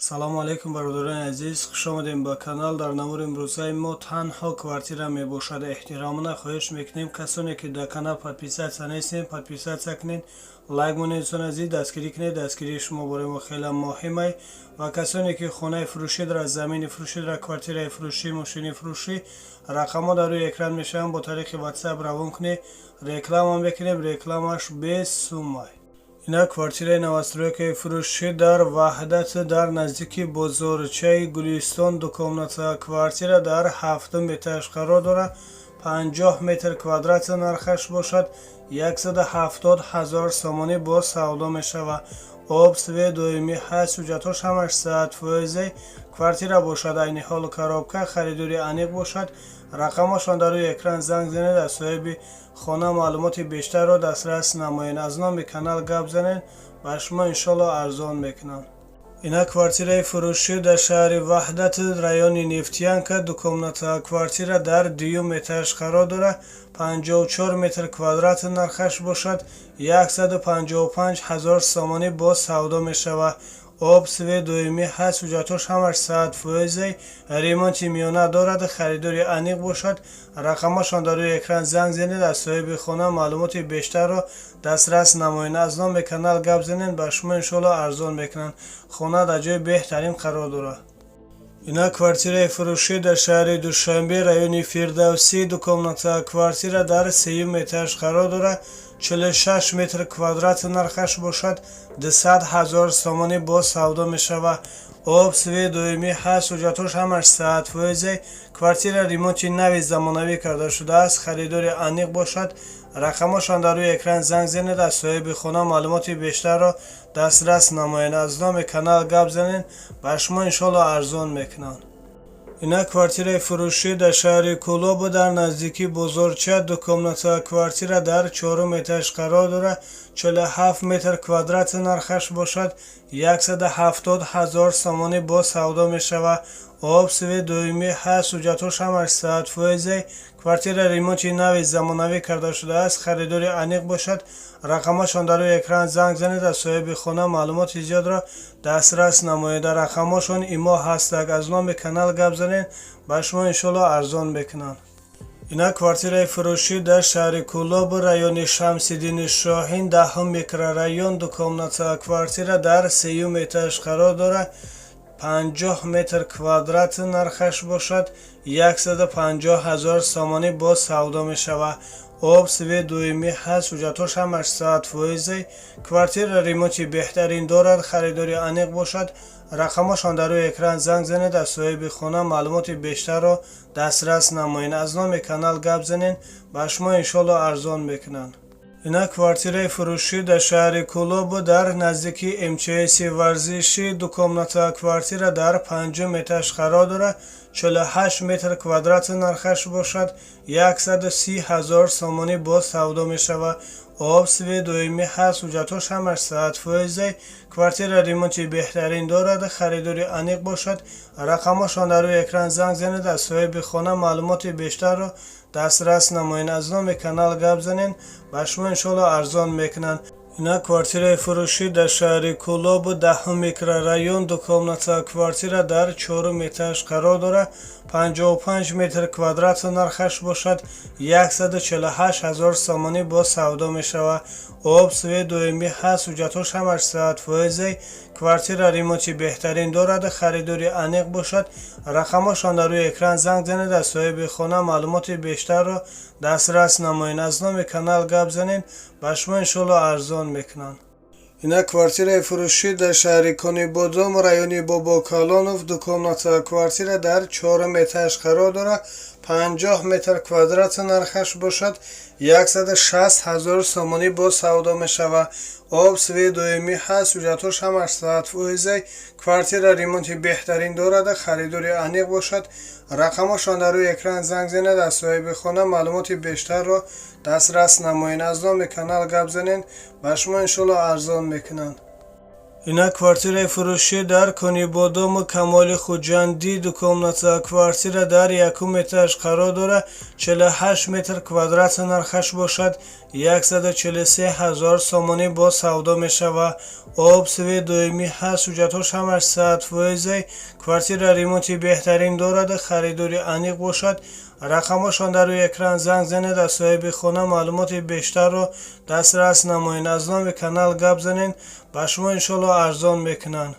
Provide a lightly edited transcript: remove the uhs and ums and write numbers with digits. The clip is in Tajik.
Салому алайкум, бародарони азиз, хушомадем ба канал. Дар навори имрӯзаи мо танҳо квартира мебошад. Эҳтиромона хоҳиш мекунем, касоне ки дар канал подписаться нестем, подписаться кунед, лайк монед. Дӯстони азиз, дастгирӣ кунед, дастгирии шумо барои мо хеле муҳимай. Ва касоне ки хонаи фурӯшӣ дорад, замини фурӯшӣ дорад, квартираи фурӯшӣ, мошини фурӯшӣ, рақамҳо дар рӯи экран мешаванд, бо тариқи WhatsApp равон кунед, реклама мекунем, рекламаш бесумай. Ина квартираи новостройкаи фурӯшӣ дар Ваҳдат, дар наздики бозорчаи Гулистон. Двухкомната квартира дар ҳафтум этаж қарор дорад, 50 метр квадрат, нархаш бошад 170 000 сомонӣ, боз савдо мешавад. Об, свет доимӣ ҳаст, ҳуҷҷатҳош ҳамаш 100%. Квартира бошад айни ҳол коробка, харидори аниқ бошад, рақамҳошон дар рӯи экран, занг занед, аз соҳиби хона маълумоти бештарро дастрас намоед. Аз номи канал гап занед, ба шумо иншолло арзон мекунанд. Ина квартираи фурӯшӣ дар шаҳри Ваҳдат, райони Нефтянка. Двухкомната квартира дар дуюм этаж қарор дорад, 54 метр квадрат, нархаш бошад 155 000 сомонӣ, боз савдо мешавад. Об, свет доимӣ ҳаст, ҳуҷҷатҳош ҳамаш 100%, ремонти миёна дорад. Харидори аниқ бошад, рақамҳошон дар рӯи экран, занг занед, аз соҳиби хона маълумоти бештарро дастрас намоед. Аз номи канал гап занед, ба шумо иншоалло арзон мекунанд. Хона дар ҷои беҳтарин қарор дорад. Ина квартираи фурӯшӣ дар шаҳри Душанбе, райони Фирдавсӣ. Двухкомната квартира дар сеюм этаж қарор дорад, 46 метр квадрат, нархаш бошад 200 000 сомонӣ, боз савдо мешавад. Об, свет доимӣ ҳаст, ҳуҷҷатҳош ҳамаш 100%. Квартира ремонти нави замонавӣ карда шудааст. Харидори аниқ бошад, рақамҳошон дар рӯи экран, занг занед, аз соҳиби хона маълумоти бештарро дастрас намоед. Аз номи канал гап занед, ба шумо иншоалло арзон мекунанд. Ина квартираи фурӯшӣ дар шаҳри Кӯлоб, дар наздикии бозорча. Двухкомната квартира дар чорум этаж қарор дорад, 47 метр квадрат, нархаш бошад 170 000 сомонӣ, боз савдо мешавад. Об, свет доимӣ ҳаст, ҳуҷҷатҳош ҳамаш 100%. Квартира ремонти нави замонавӣ карда шудааст. Харидори аниқ бошад, рақамҳошон дар рӯи экран, занг занед, аз соҳиби хона маълумоти зиёдро дастрас намоед. Дар рақамҳошон имо ҳастак, аз номи канал гап занед, ба шумо иншоалло арзон мекунанд. Ина квартираи фурӯшӣ дар шаҳри Кӯлоб, райони Шамсиддини Шоҳин, 10-ум микрорайон. Двухкомната квартира дар сеюм этаж қарор дорад, 50 метр квадрат, нархаш бошад 150 000 сомонӣ, боз савдо мешавад. Об, свет доимӣ ҳаст, ҳуҷҷатҳош ҳамаш 100%. Квартира ремонти беҳтарин дорад. Харидори аниқ бошад, рақамҳошон дар рӯи экран, занг занед, аз соҳиби хона маълумоти бештарро дастрас намоед. Аз номи канал гап занед, ба шумо иншоалло арзон мекунанд. Ина квартираи фурӯшӣ дар шаҳри Кӯлоб, дар наздикии МЧСи варзишӣ. Двухкомната квартира дар панҷум этаж қарор дорад, 48 метр квадрат, нархаш бошад 130 000 сомонӣ, боз савдо мешавад. Об, свет доимӣ ҳаст, ҳуҷҷатҳош ҳамаш 100%. Квартира ремонти беҳтарин дорад. Харидори аниқ бошад, рақамҳошон дар рӯи экран, занг занед, аз соҳиби хона маълумоти бештарро дастрас намоед. Аз номи канал гап занед, ба шумо иншоалло арзон мекунанд. Ина квартираи фурӯшӣ дар шаҳри Кӯлоб, 10-ум микрорайон. Двухкомната квартира дар чорум этаж қарор дорад, 55 метр квадрат, нархаш бошад 148 000 сомонӣ, боз савдо мешавад. Об, свет доимӣ ҳаст, ҳуҷҷатҳош ҳамаш 100%. Квартира ремонти беҳтарин дорад. Харидори аниқ бошад, рақамҳошон дар рӯи экран, занг занед, аз соҳиби хона маълумоти бештарро дастрас намоед. Аз номи канал гап занед, ба шумо иншоалло арзон мекунанд. Ина квартираи фурӯшӣ дар шаҳри Конибодом, райони Бобокалонов. Двухкомната квартира дар чорум этаж қарор дорад, 50 метр квадрат, нархаш бошад 160 000 сомонӣ, боз савдо мешавад. Об, свет доимӣ ҳаст, ҳуҷҷатҳош ҳамаш 100%. Квартира ремонти беҳтарин дорад. Харидори аниқ бошад, рақамҳошон дар рӯи экран, занг занед, аз соҳиби хона маълумоти бештарро дастрас намоед. Аз номи канал гап занед, ба шумо иншоалло арзон мекунанд. Ина квартираи фурӯшӣ дар Конибодому, Камоли Хуҷандӣ. Двухкомната квартира дар якум этаж қарор дорад, 48 метр квадрат, нархаш бошад 143 ҳазор сомонӣ боз савдо мешавад. Об, свет доимӣ ҳаст, ҳуҷҷатҳош ҳамаш 100 фоизай. Квартира ремонти беҳтарин дорад. Харидори аниқ бошад, рақамҳошон дар рӯи экран, занг занед, аз соҳиби хона маълумоти бештарро дастрас намоед. Аз номи канал гап занед, ба шумо иншоалло арзон мекунанд.